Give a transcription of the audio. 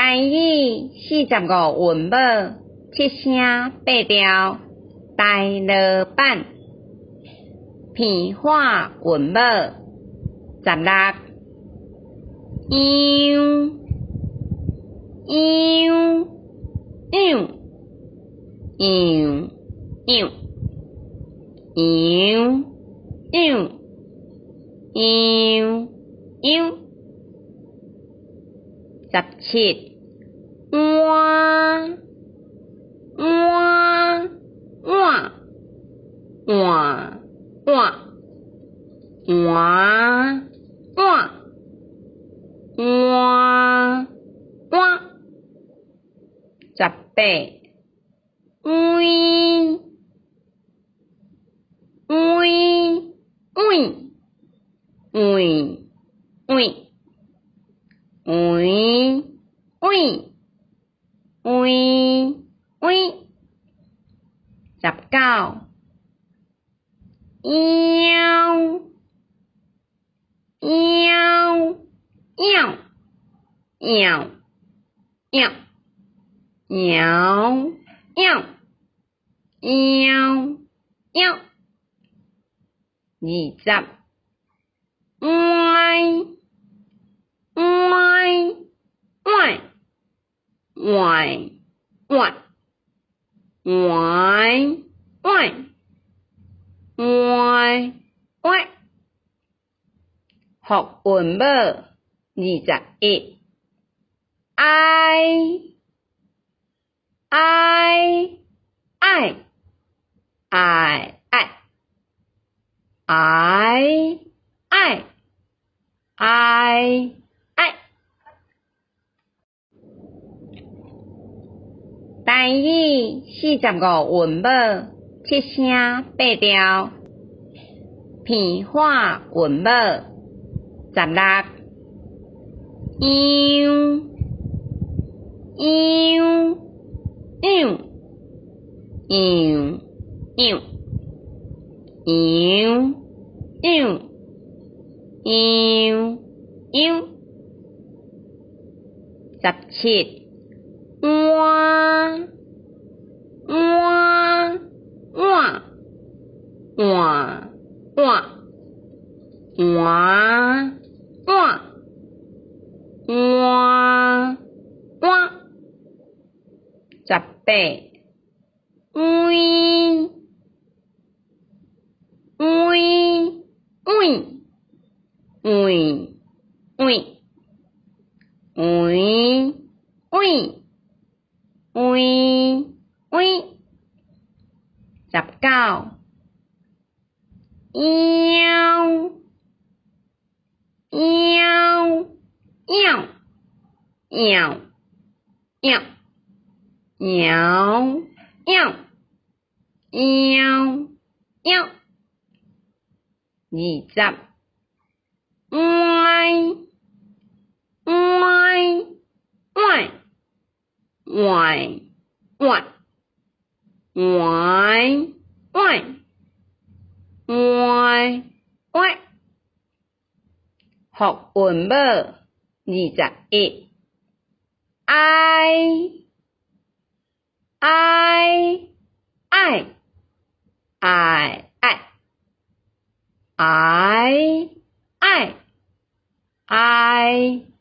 台語45韻母七聲八調台羅版平化韻母16樣樣樣樣樣樣樣樣樣17換換換換換換換換換18位位位位位位位位位19枵枵枵枵枵枵枵枵枵20歪歪歪歪歪歪歪歪歪復韻母21愛愛愛愛愛愛愛愛愛台語45韻母七聲八調平化韻母16樣樣樣樣樣樣樣樣樣17換換換換換換換換換18位位位位位位位位位19枵枵枵枵枵枵枵枵枵20歪歪歪歪歪歪歪歪歪復韻母21愛愛愛愛愛愛愛愛